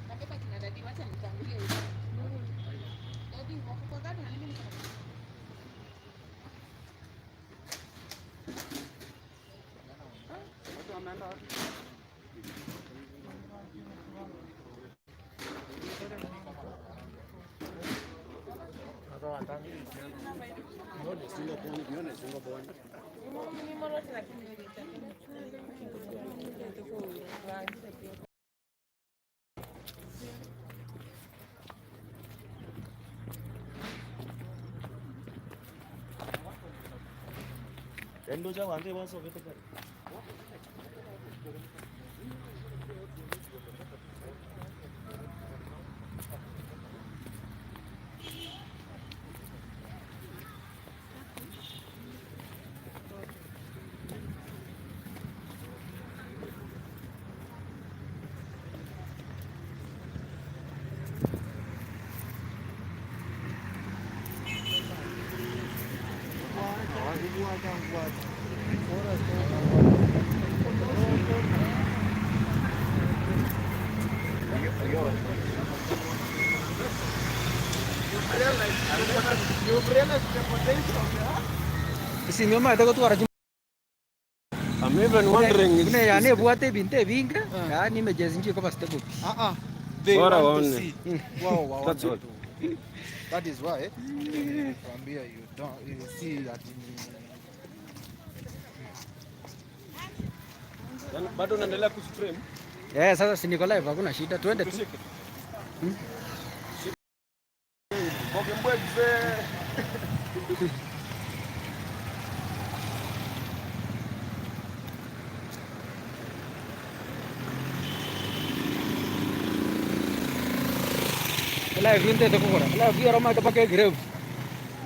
Nabeba kina daddy, wacha nitangulie huko. Daddy, wako kwa gari na mimi niko na I'm even wondering is, Buna yani bwate ebinto ebinge, yani images nchikoba stable. Ah ah. They Bora want to waone. see. Wao wa That's all. That is why kwambia you don't you see that ni Yaani bado unaendelea kustream? Eh, sasa si niko live, hakuna shida, tuende tu. Tushike. Mboge mbwegze. Live inte tukukora. Live hiyo roma mpaka grave.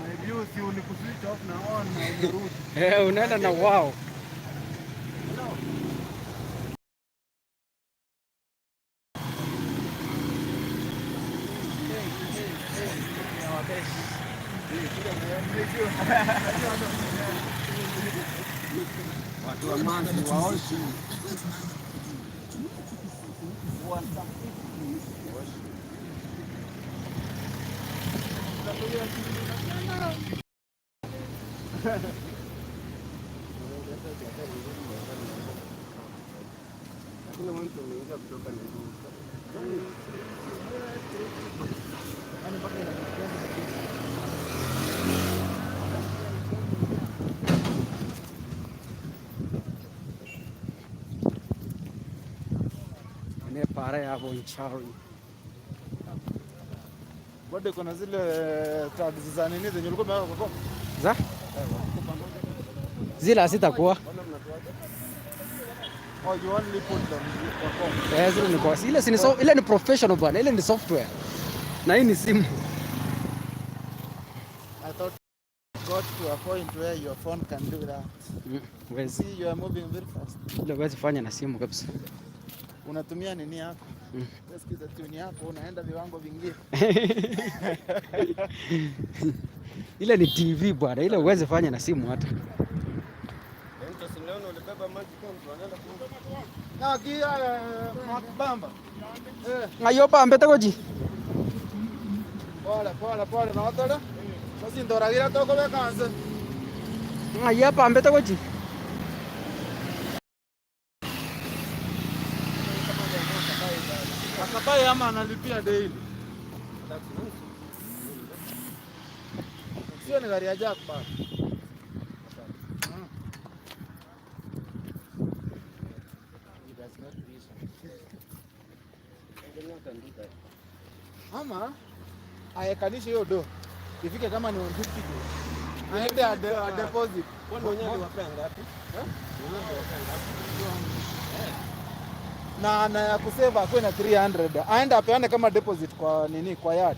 my views you ni kuswitch off na on na unarudi. Eh, unaenda na wow. Watu wa Manzi waoshi. Hakuna mtu ameingia kutoka Nairobi. Ne para ya Bonchari. Bado kuna zile tags za nini zenye ulikuwa umeweka kwa kombe? Za? Zile hazitakuwa. Oh, you only put them kwa kombe. Eh, zile ni kwa ile si ni so, ile ni professional bwana, ile ni software. Na hii ni simu. I thought it got to a point where your phone can do that. Huwezi. See, you are moving very fast. Ile huwezi fanya na simu kabisa. Unatumia nini yako? Unasikiza tune yako, unaenda viwango vingine. Ile ni TV bwana, ile huwezi fanya na simu hata. Mtu sinaona ulibeba maji kama mtu anaenda kunywa. Na kia bamba. Eh, Ngayo pambe takoji. pole pole pole na watole. Basi ndoragira toko bekanse. Ngayo pambe takoji. Akabai ama analipia daily. Sio ni gari ya Jack bana. Ama aekanishe hiyo do ifike kama ni 150 do aende a deposit. Kwani wenyewe aliwapea ngapi? Na ya kusave akuwe na 300 aende apeane kama deposit kwa nini kwa yard.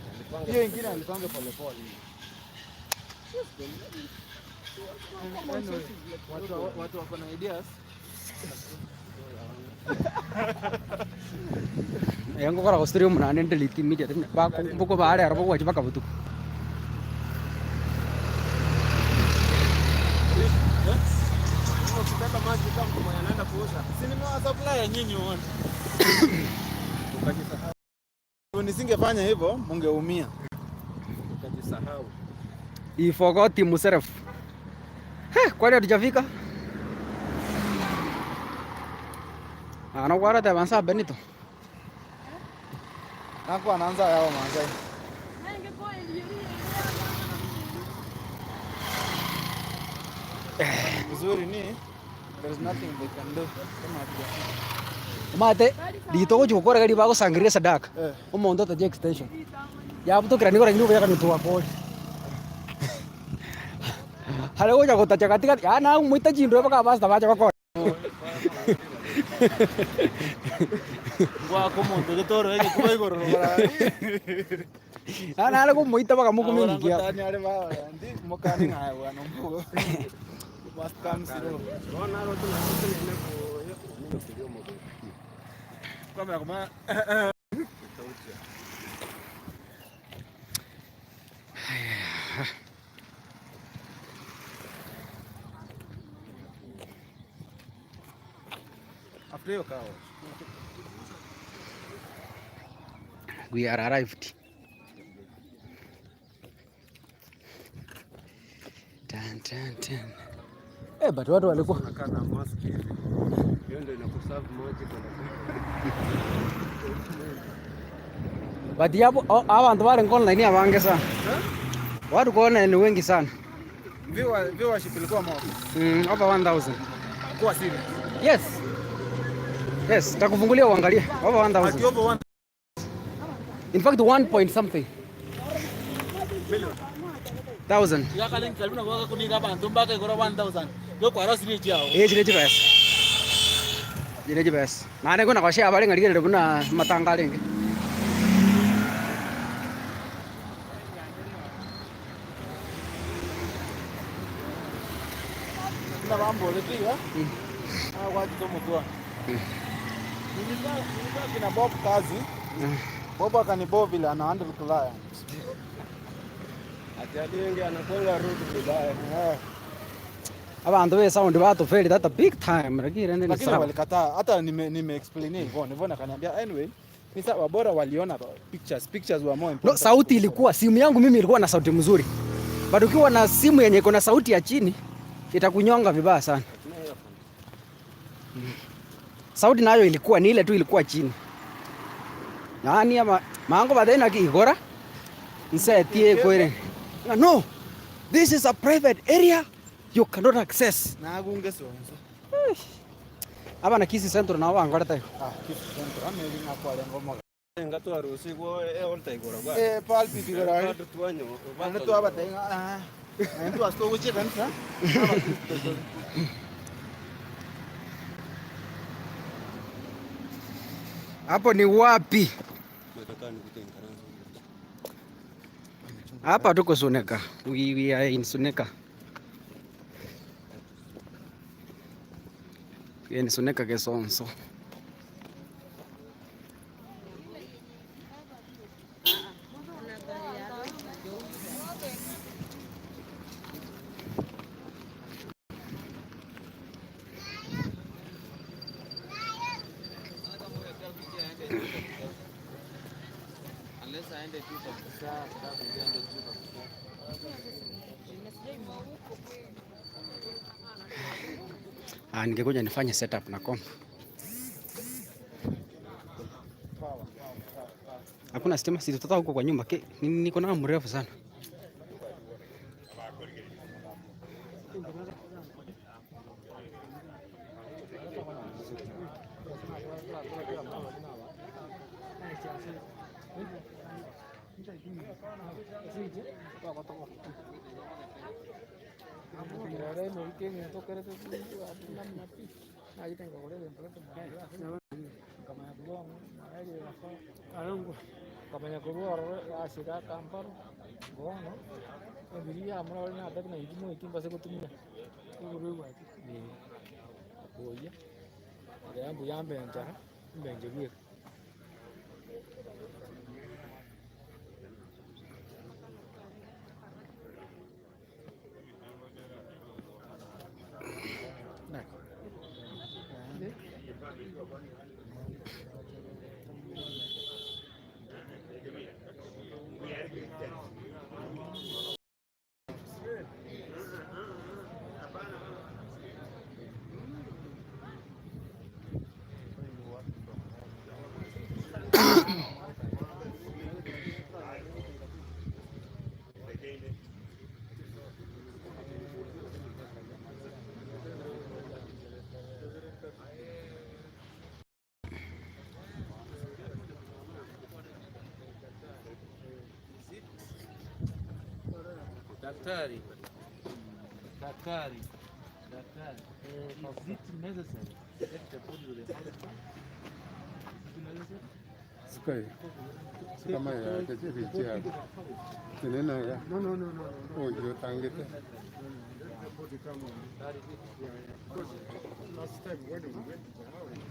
Hiyo ingine alipange polepole. Anyway, watu wako na ideas. Yango kora kostri munane delete immediate. Ba mboko baare arabo wachi baka butuko. Ukibeba maji kama mtu mwenye anaenda kuosha. Si nimewa nyinyi wote. Ukajisahau. Nisingefanya hivyo mungeumia. Ukajisahau. He forgot himself. He, kwani hatujafika? Anakwara tabansa Benito. Nako anaanza yao manzai. Uzuri ni there is nothing they can do. Kama hatujafika. Mate, litogo chukora gari bago sangria sadaka. Eh. Omondo taje extension. Ya mtu kira niko rangi ya kanutua pole. Hale goja kotacha katika ya na muita chindo baka basta bacha bakora. Ngwako muntu gitoro ege kuba igoro bara. Ana hale kumuita baka mukumingikia. Tani ale ba ndi mokani ngaye bwana mbugo. Must come slow. Ona ro tunasema ni ko kilio moto. Kama kama After hiyo car wash. We are arrived. Tan, tan, tan. Eh, but watu walikuwa Unakaa na mask hivi. Hiyo ndio inakuserve maji kwenda. But yapo abantu bali online abange sana. Watu kwa online ni wengi sana. Viewership ilikuwa moja. Over 1000. Kwa serious. Yes. Yes, takufungulia uangalie. Over 1000. Ati over 1 In fact 1 point something. Thousand. Yakale nkaluna kwa kuninga bantu mpaka igoro 1000. Yo kwa rasmi chao. Eh, chile chibes. Chile chibes. Nane kuna kwa share bali ngaligere kuna matanga lenge. Kila bambo letia. Ah, kwa kitu mtu. Nilikuwa kina Bob kazi. Bob akanibo vile ana handle client. Ati wengi anakola road vibaya. Eh. Abantu be sound batufeli that a big time. Lakini ni Lakini sawa. walikataa hata nime explain hivyo. Yvonne akaniambia anyway, ni sawa bora waliona pictures. Pictures were more No, important. sauti ilikuwa simu yangu mimi ilikuwa na sauti mzuri. But ukiwa na simu yenye iko na sauti ya chini itakunyonga vibaya sana. Sauti nayo ilikuwa ni ile tu ilikuwa chini. Yaani ama mango baadaye na igora nsetie kwere. No. This is a private area you cannot access. Na agunge sonzo. Aba na Kisii Central na wangora tayo. Ah, Kisii Central ameli ngakwale ngomo. Ngatu arusi go e olta igoro gwa. Eh, pulpit igoro. Bado tuanyo. Ane twabatainga ah. Naintu asitoguchie kanisa. Hapo ni wapi? Hapa tuko Suneka. We are in Suneka. We are in Suneka Kesonso. Ah, ningekuja nifanye setup na comp. Hakuna stima, si tutatoka huko kwa nyumba. Niko nao mrefu sana. Kamanya korwa ororo asika Kampala bono abiria amuna bari nataki na ithimo eki mbase gotumia igoro egwaki akoyia akaya mbuya mbe enchara mbe inche bweka. Daktari. Daktari. Daktari. Is it necessary to take the body to the hospital? Is it necessary? Sikai. Kama ya keche Tinena ya. No, no, no, no. Oh, yo tangete. Because last time when we went to the house,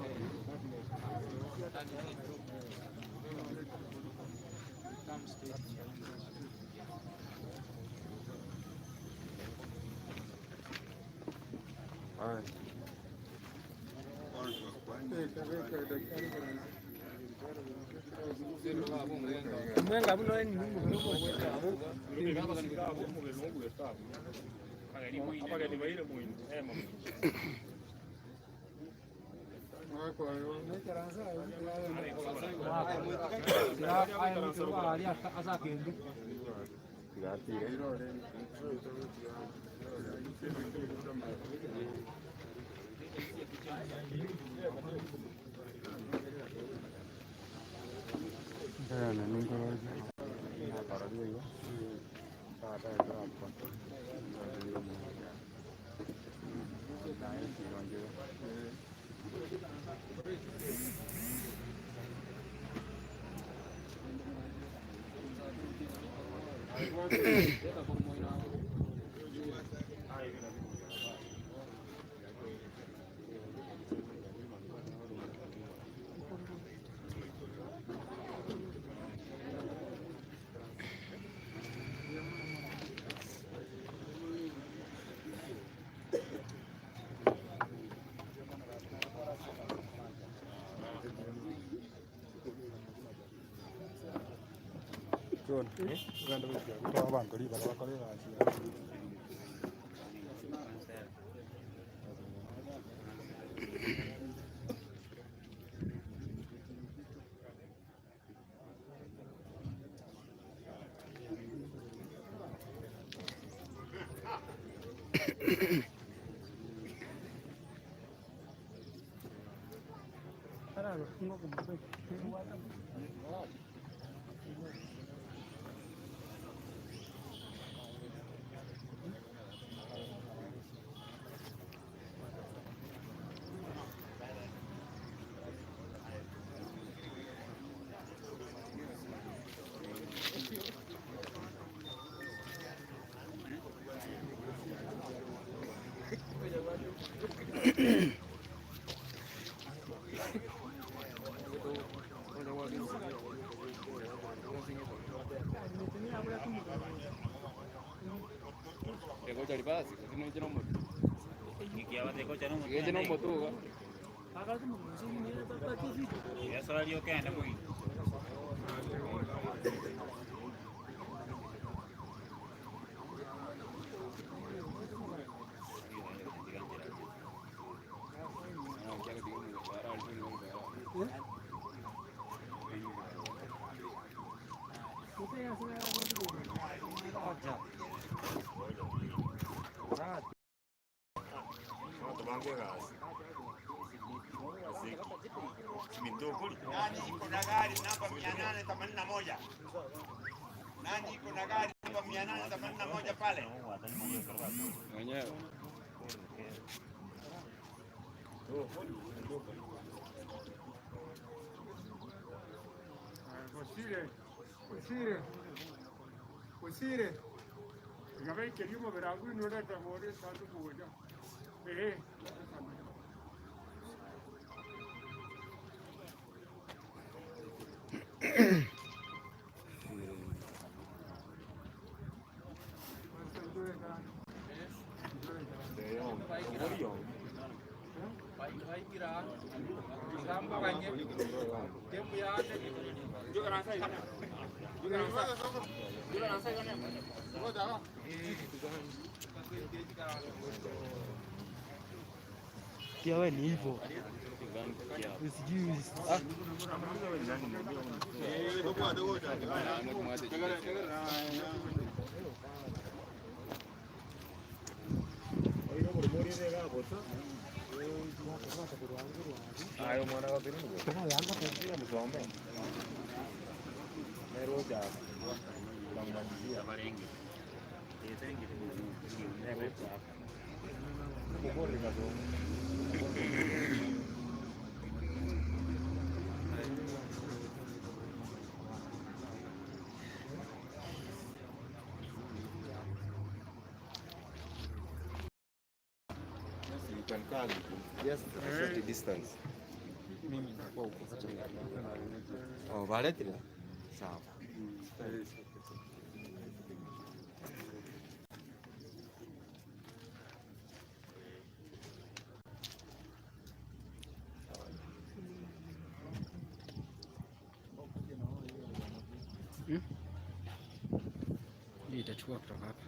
Nani iko na gari namba 881? Nani iko na gari namba 881 pale? Osire, Osire, Osire. Ngabe kelimo berangu nora tamore sandu boja. Eh. Pia wewe ni hivyo. Usijui. You can come just a short distance. Oh, valetile. Sawa. Ndio itachukua kutoka hapa.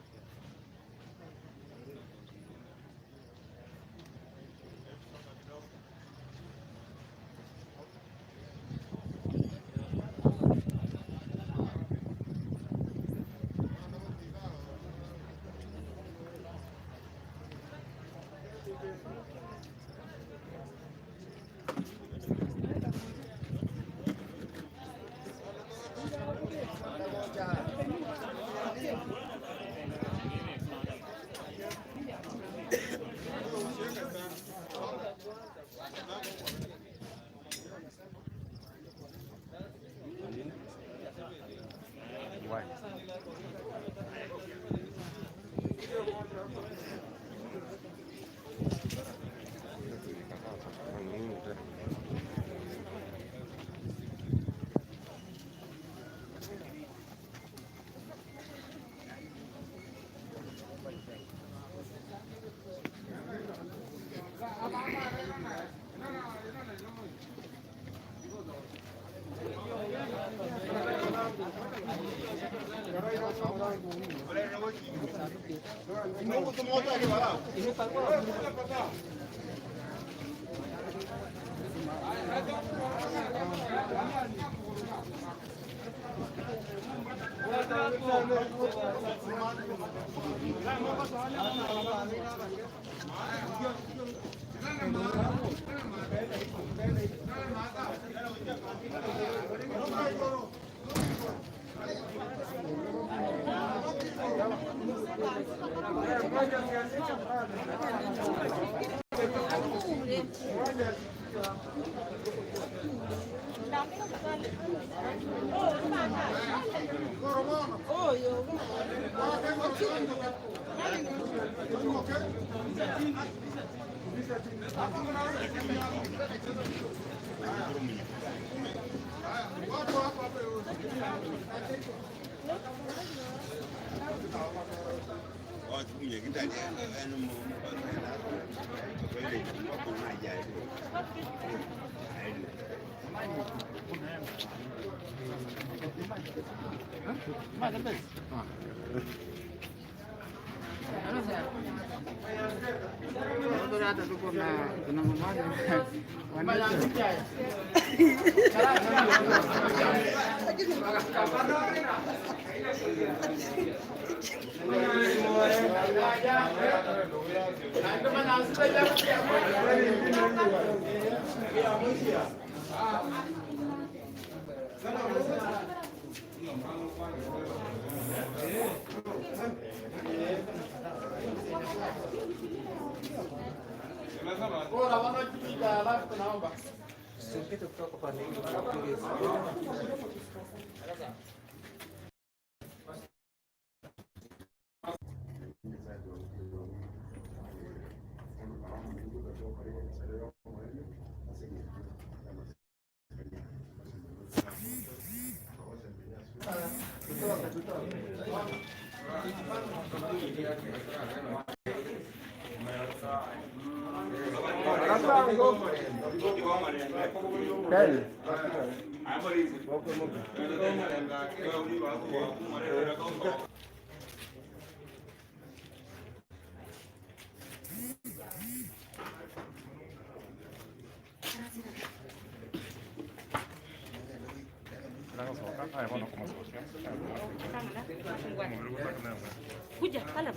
Kuja kala.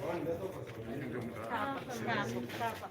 Hapa.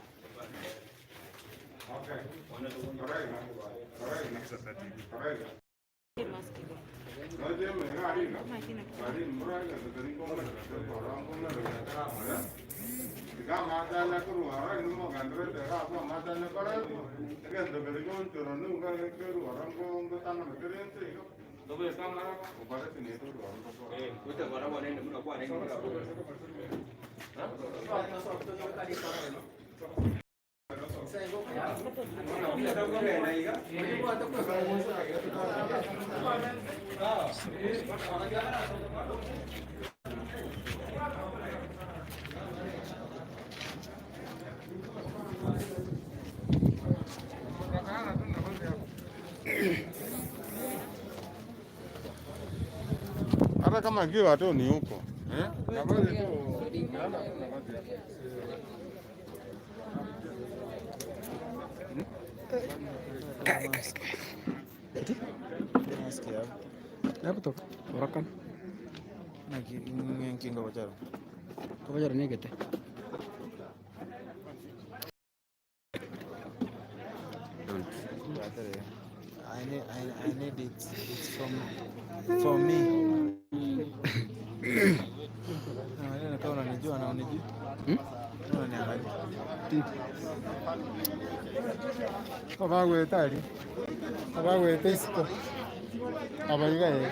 Hata kama ikiwa tu ni huko. Eh? Nafasi tu. Kai, kai, kai. Eti? Nabutoka. Orokan. Nkinga bacharo. Kobajara negete. I need it. It's from for me. Na kama unanijua na unijui. Hmm? Unaniangalia. Abagweta ari. Abagweta isiko. Abaiga ye.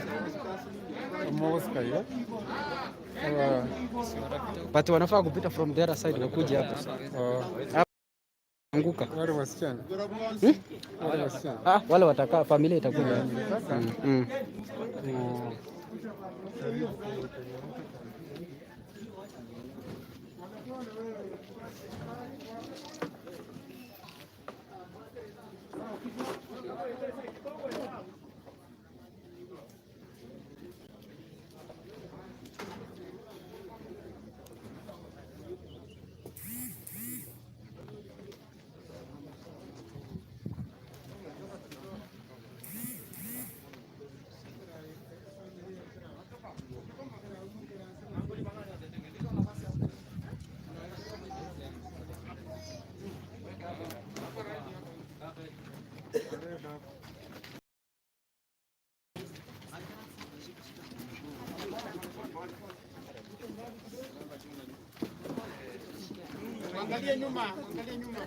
Omogosika iga. Aba But wanafaa kupita from the other side wakuja hapa. oh, Anguka. wale wasichana. Hmm? Wale wasichana. Ah, wale watakaa, familia itakuja. Sasa Mm. Angalia nyuma, angalia nyuma.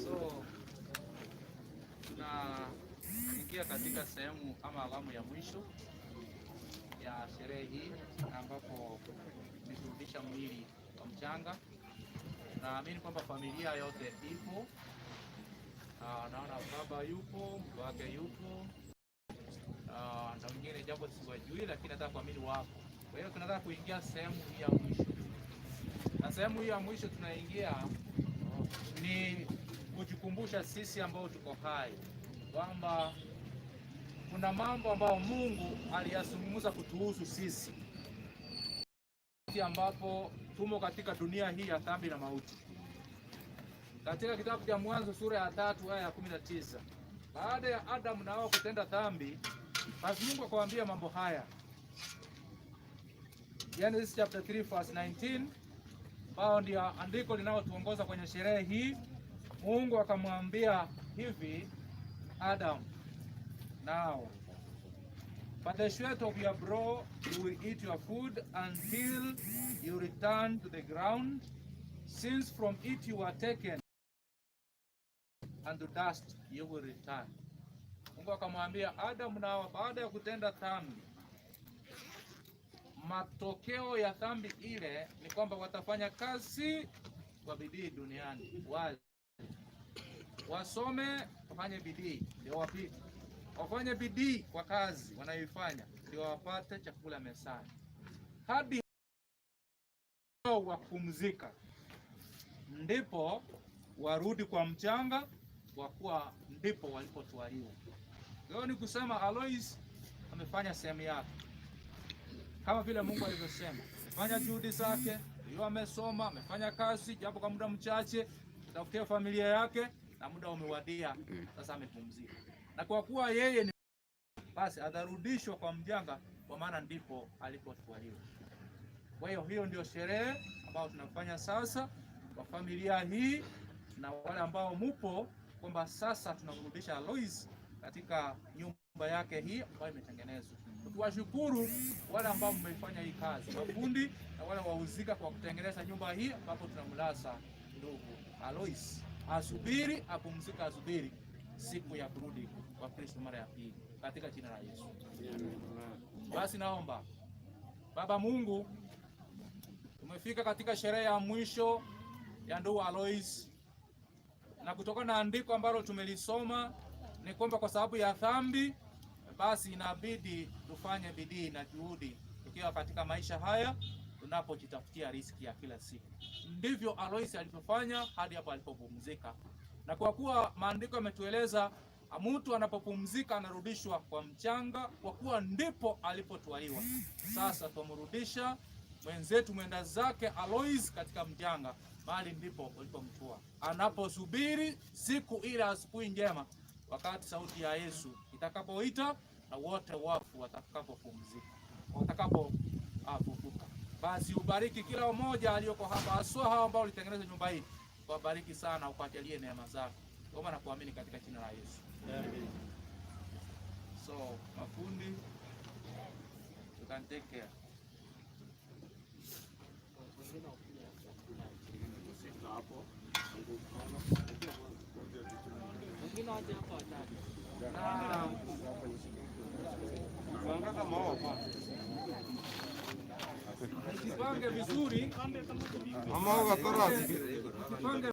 So tunaingia katika sehemu ama awamu ya mwisho ya sherehe hii ambapo ni kurudisha mwili wa mchanga. Naamini kwamba familia yote ipo. Naona baba yupo, mke wake yupo, na wengine japo siwajui, lakini nataka kuamini wapo. Kwa hiyo tunataka kuingia sehemu hii ya mwisho, na sehemu hii ya mwisho tunaingia ni kujikumbusha sisi ambao tuko hai kwamba kuna mambo ambayo Mungu aliyazungumza kutuhusu sisi ambapo tumo katika dunia hii ya dhambi na mauti. Katika kitabu cha Mwanzo sura ya 3 aya ya 19, baada ya Adamu na Hawa kutenda dhambi, basi Mungu akawaambia mambo haya. Genesis chapter 3 verse 19, ambao ndio andiko linalotuongoza kwenye sherehe hii. Mungu akamwambia hivi Adam, now but the sweat of your brow you will eat your food until you return to the ground, since from it you were taken, and to dust you will return. Mungu akamwambia Adam na Hawa baada ya kutenda dhambi, matokeo ya dhambi ile ni kwamba watafanya kazi kwa bidii duniani, wale wasome, wafanye bidii ndio wapite, wafanye bidii kwa kazi wanayoifanya ndio wapate chakula mezani hadi Wa kupumzika, ndipo warudi kwa mchanga, kwa kuwa ndipo walipotwaliwa. Leo ni kusema Alois amefanya sehemu yake kama vile Mungu alivyosema, amefanya juhudi zake, ndio amesoma, amefanya kazi japo kwa muda mchache, kutafutia familia yake, na muda umewadia sasa, amepumzika. Na kwa kuwa yeye ni basi, atarudishwa kwa mchanga, kwa maana ndipo alipotwaliwa. Kwa hiyo hiyo ndio sherehe ambayo tunafanya sasa kwa familia hii na wale ambao mupo, kwamba sasa tunamrudisha Alois katika nyumba yake hii ambayo imetengenezwa. Tuwashukuru wale ambao mmeifanya hii kazi, mafundi na wale wahusika kwa kutengeneza nyumba hii ambapo tunamlaza ndugu Alois. Asubiri, apumzika, asubiri siku ya kurudi kwa Kristo mara ya pili, katika jina la Yesu. Basi naomba Baba Mungu, tumefika katika sherehe ya mwisho ya ndugu Alois, na kutokana na andiko ambalo tumelisoma ni kwamba kwa sababu ya dhambi, basi inabidi tufanye bidii na juhudi tukiwa katika maisha haya tunapojitafutia riziki ya kila siku. Ndivyo Alois alivyofanya hadi hapo alipopumzika, na kwa kuwa maandiko yametueleza mtu anapopumzika anarudishwa kwa mchanga, kwa kuwa ndipo alipotwaliwa. Sasa twamrudisha mwenzetu mwenda zake Alois katika mchanga, mahali ndipo ulipomtoa, anaposubiri siku ile asubuhi njema, wakati sauti ya Yesu itakapoita na wote wafu watakapopumzika, watakapofufuka. Basi ubariki kila mmoja aliyoko hapa, haswa hao ambao walitengeneza nyumba hii, wabariki sana, ukajalie neema zako. Omba na kuamini katika jina la Yesu. Amen. So, mafundi, you can take care. Na mjipange vizuri, mjipange.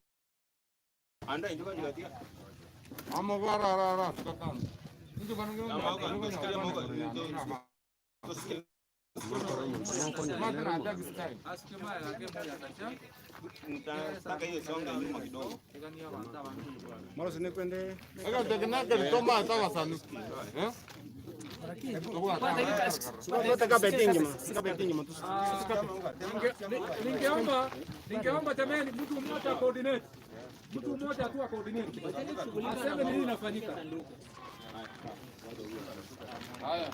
Ningeomba jamani, mtu mmoja coordinate, mtu mmoja tu coordinate, aseme nini inafanyika. Haya.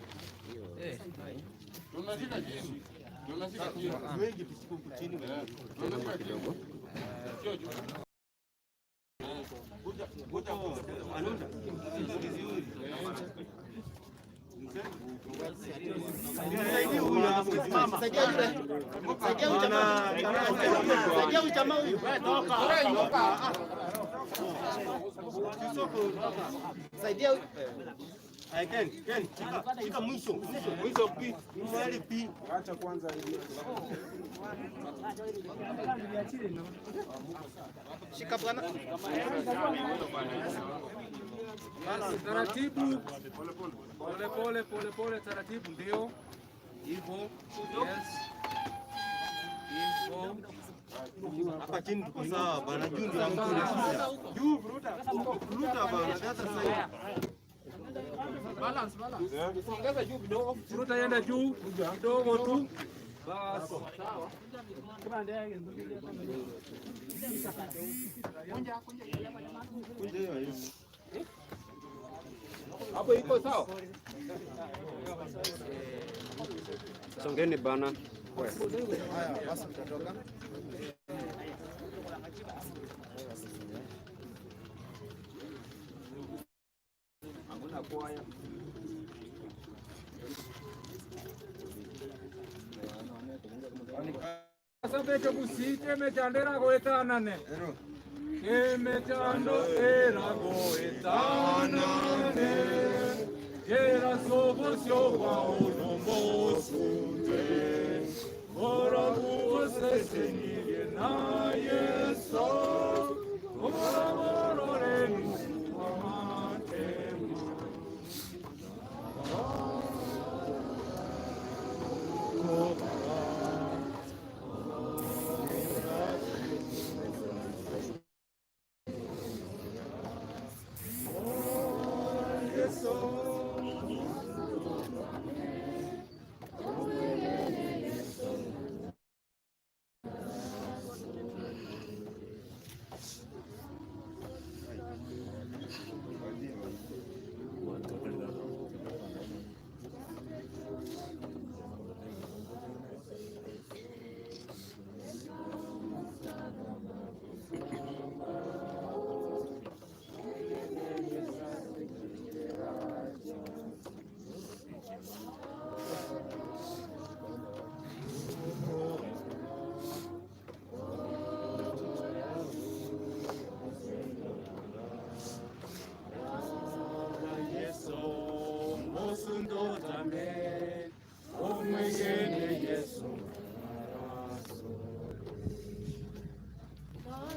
Tunashika chini. Tunashika chini. Wengi tusiko huku chini. Tunashika kidogo. Sio juu. Kuja Anunda. Saidia yule. Saidia huyu jamaa. Saidia huyu jamaa huyu. Toka. Saidia huyu. Ay, Ken, Ken, shika, shika mwisho, mwisho, mwisho pi, mwali pi. Acha kwanza hivi. Shika bwana. Taratibu, pole pole pole pole, taratibu, ndio hivyo. Yes, hivyo. Hapa chini tuko sawa bana, juu ndio mtu anashida. Juu vuruta, vuruta bana, hata sasa. Balance, balance. Ongeza juu kidogo. Vuruta iende juu kidogo tu. Bas. Hapo iko sawa? Songeni bana. Haya, basi tutatoka. Sasa kusite mechandera goetanane. Emechando era goetanane. Era sobosio wa onomosunde. Ora buosesenirie na Yeso. Ora mororenu amatema.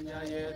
Hello.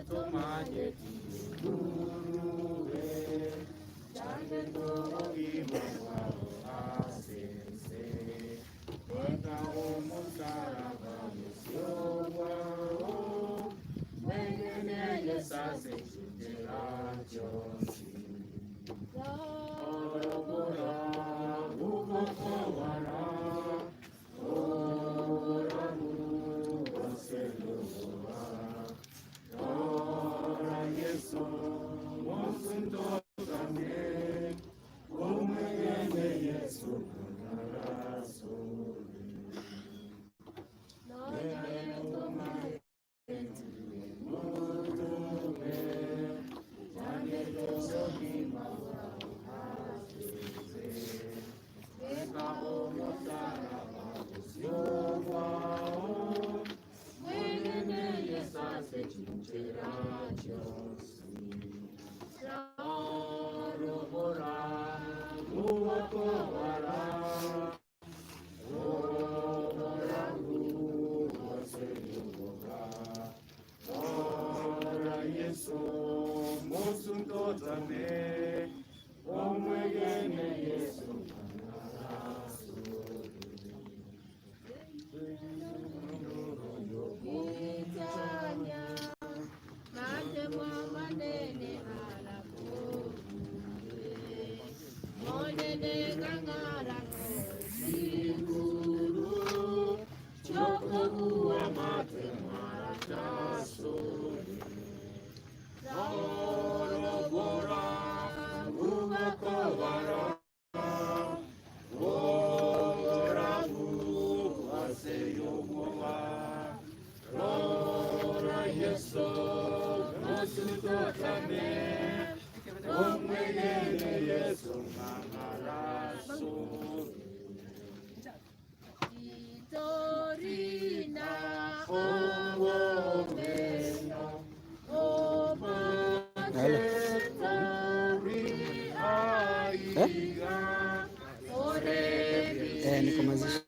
Eh? Eh, niko mazishi.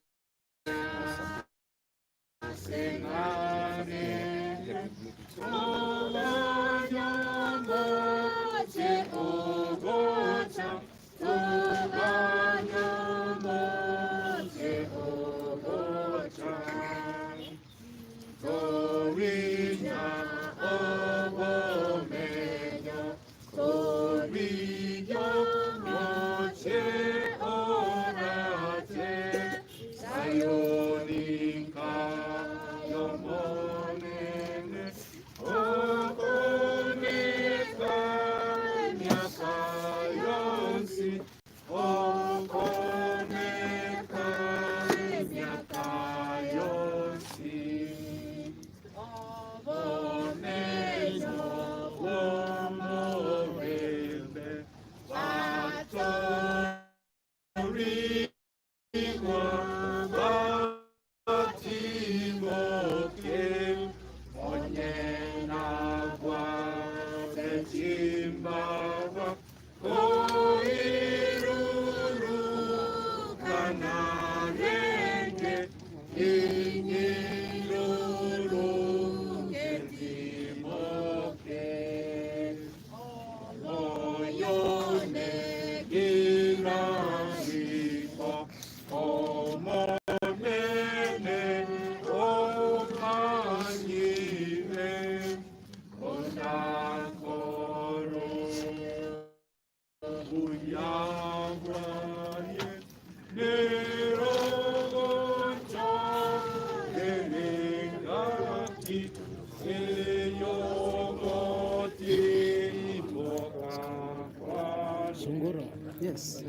Sungura. Yes.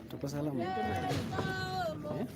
Tuko salama. Eh?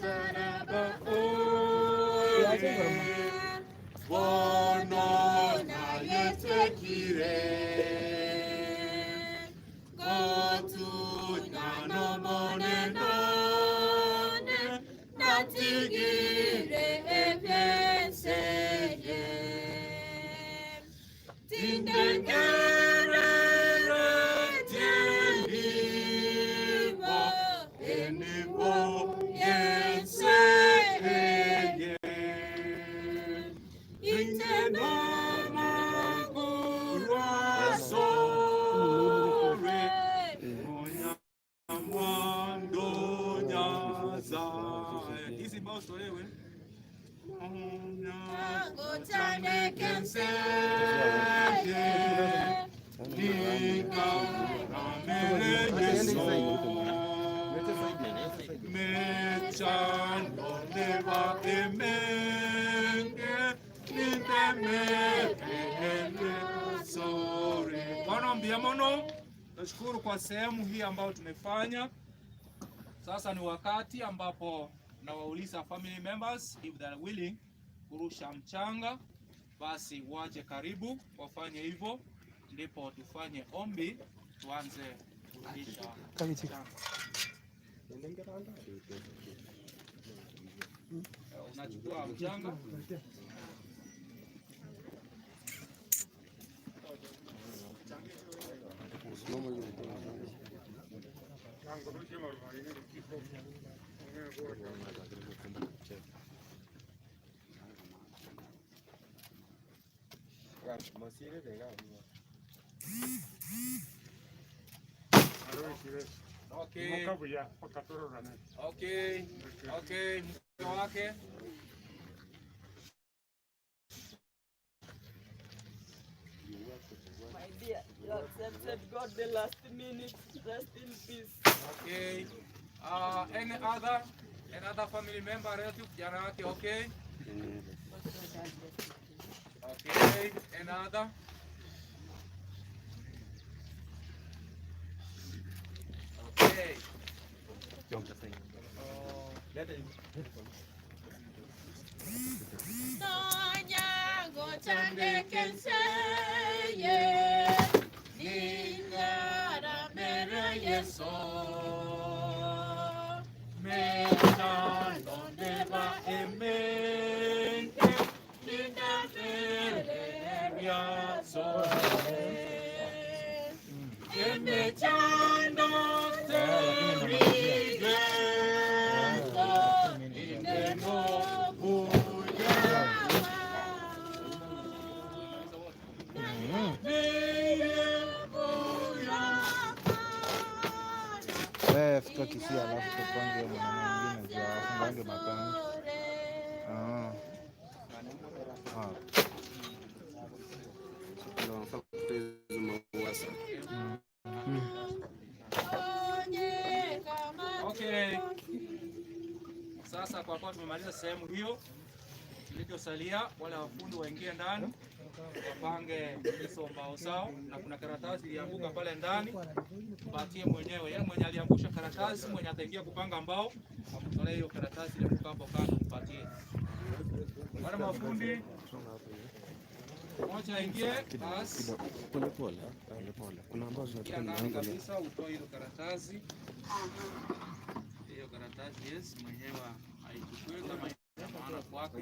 Bwana mbiamono, nashukuru kwa sehemu hii ambayo tumefanya. Sasa ni wakati ambapo nawauliza family members if they are willing kurusha mchanga, basi waje karibu wafanye hivyo, ndipo tufanye ombi tuanze kurudisha mchanga. Unachukua mchanga. Okay. Okay. Okay, mke wake. My dear, you accepted God the last minute. Rest in peace. Okay. Any other another family member, relative, kijana wake, okay? Okay, another. Okay. Wewe fika Kisii alafu tupange mwana mwingine juu afungange mapema. Ah. Ah. Okay. Sasa kwa kuwa tumemaliza sehemu hiyo, kilichosalia wale wafundi waingie ndani wapange hizo mbao zao, na kuna karatasi ilianguka pale ndani, mpatie mwenyewe. Yeye mwenye aliangusha karatasi, mwenye ataingia kupanga mbao, amtolee hiyo karatasi ilianguka hapo kando, mpatie. Wale mafundi mmoja aingie, basi Pole pole, pole pole. Kuna ambazo ingia zinatoka ndani milango ni kabisa, utoe hiyo karatasi. Hiyo karatasi, yes, mwenyewe aichukue kama ina maana kwake.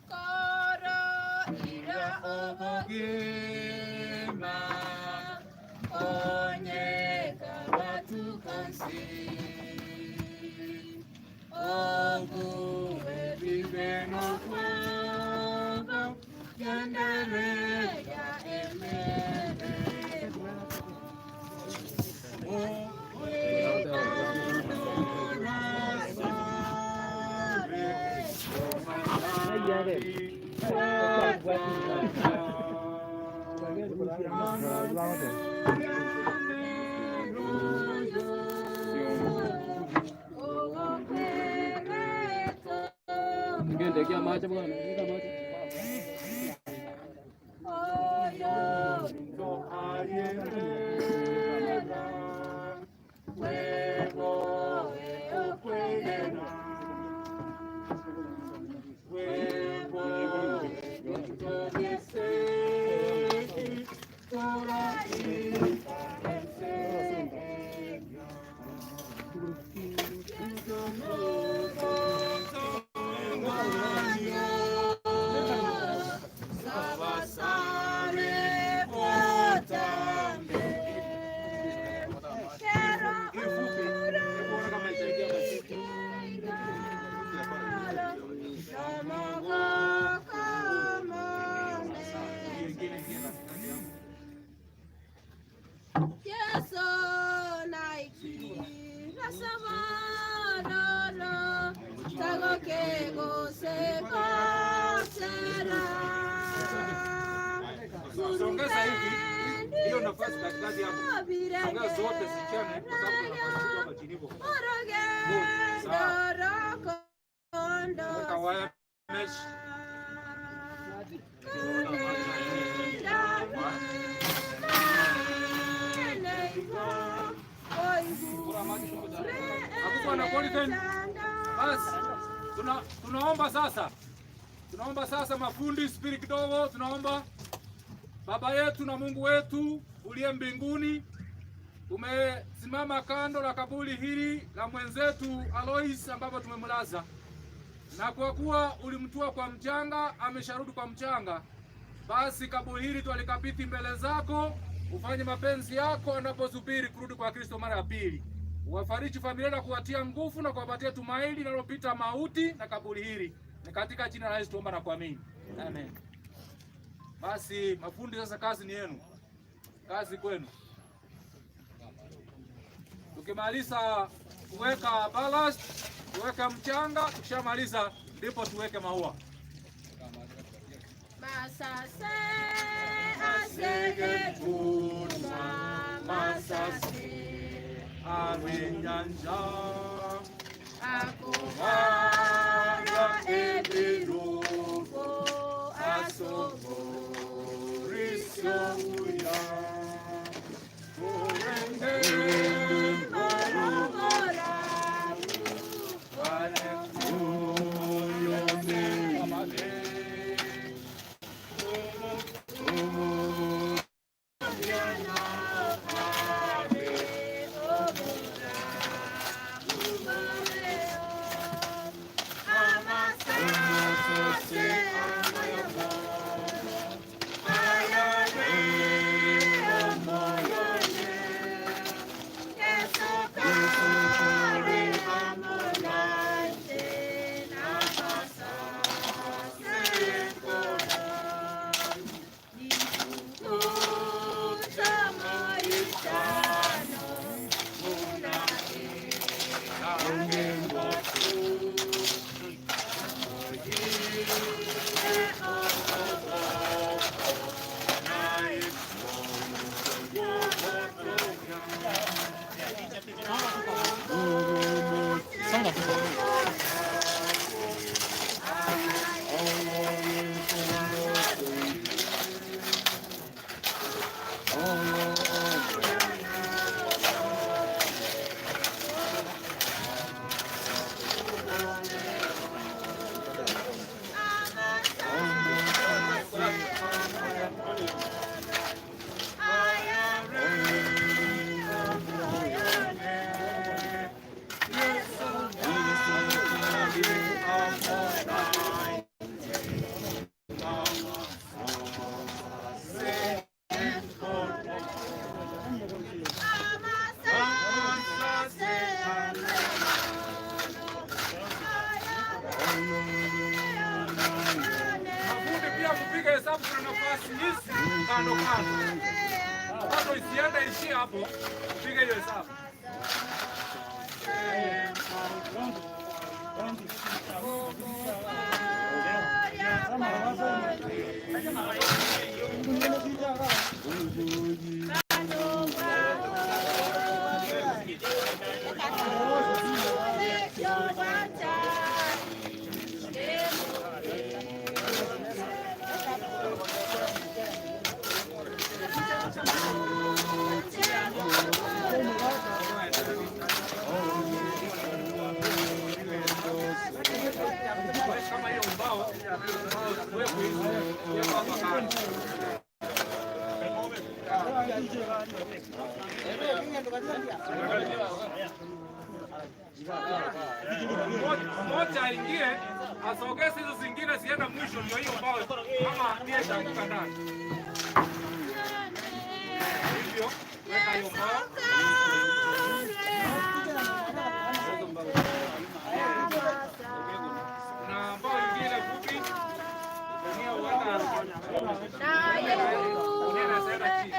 Koro ira obogima onye kabatukansi obuwe bibe nokwaba yandere ya emeremo. Songeza hivi hiyo nafasi katikati hapo. Songeza zote zichane kwa sababu kuna nafasi kubwa hapa chini hivyo. Good. Sawa. Weka wire mesh. Hakukuwa na polythene. Basi tunaomba sasa, tunaomba sasa mafundi spiri kidogo, tunaomba Baba yetu na Mungu wetu uliye mbinguni, umesimama kando la kaburi hili la mwenzetu Alois ambapo tumemlaza, na kwa kuwa ulimtua kwa mchanga, amesharudi kwa mchanga, basi kaburi hili twalikabidhi mbele zako, ufanye mapenzi yako anaposubiri kurudi kwa Kristo mara ya pili. Uwafariji familia na kuwatia nguvu na kuwapatia tumaini linalopita mauti na kaburi hili. Ni katika jina la Yesu tuomba na kuamini. Amen. Basi mafundi, sasa kazi ni yenu, kazi kwenu. Tukimaliza kuweka ballast, kuweka mchanga, tukishamaliza ndipo tuweke maua. Masase asegetuma masase Awenyanja akubara ebirugo asobo Risoya moromora. Mafundi pia kupiga hesabu, kuna nafasi hizi kando kando, bado isiende ishie hapo, kupiga hiyo hesabu. Kama hiyo mbao tuwekwe hizo, tuwekwe hapa kando. Mmoja aingie asogeze hizo zingine ziende mwisho, ndio hiyo mbao kama ndiye itaanguka ndani. Hivyo weka hiyo mbao. Na mbao ingine fupi dunia huenda dunia inasema chini.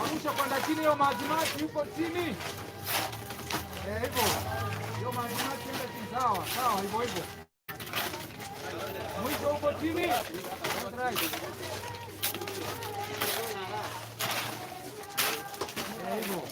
Arusha kwenda chini, hiyo maji maji huko chini. Eh, hivyo. Hiyo maji maji enda chini, sawa, sawa, hivyo hivyo. Mwisho huko chini. That's right. Eh, hivyo.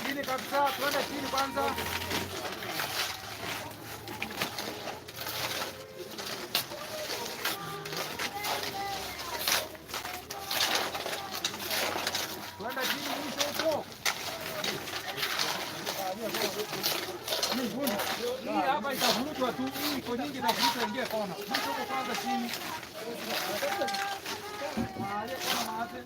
Chini kabisa, twende chini kwanza. Twende chini mwisho huko. Hii hapa itavurutwa tu, hii iko nyingi itavurutwa ingie kona. Mwisho huko kwanza chini. Mahali kona maate.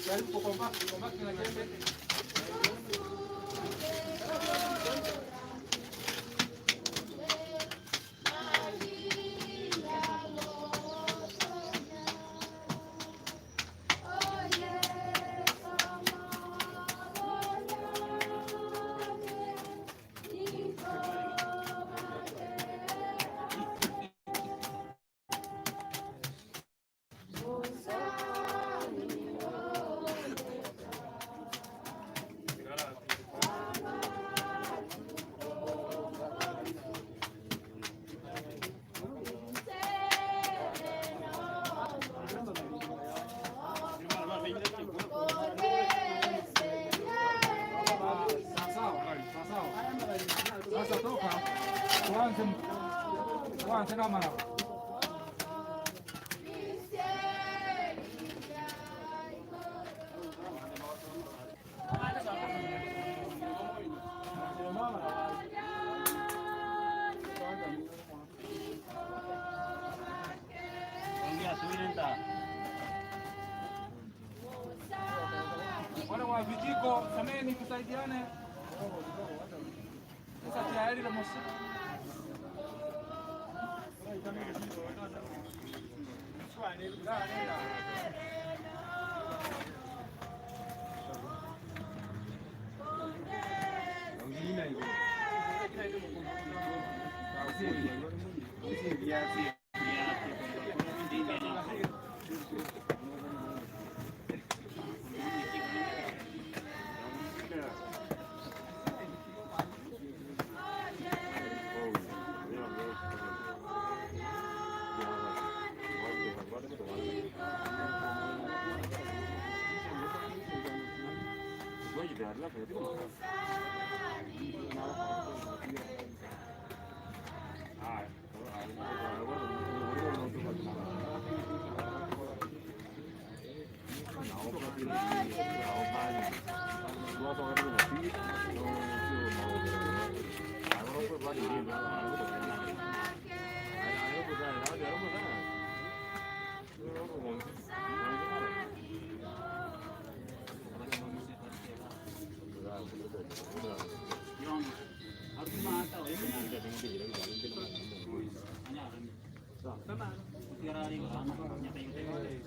Jaribu kucompact, compact na jembe. Sawa, sawa. Sasa toka tuanze, tuanze na mara. Wale wa vijiko, sameni msaidiane. Sasa tayari la mosi.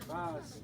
Bas.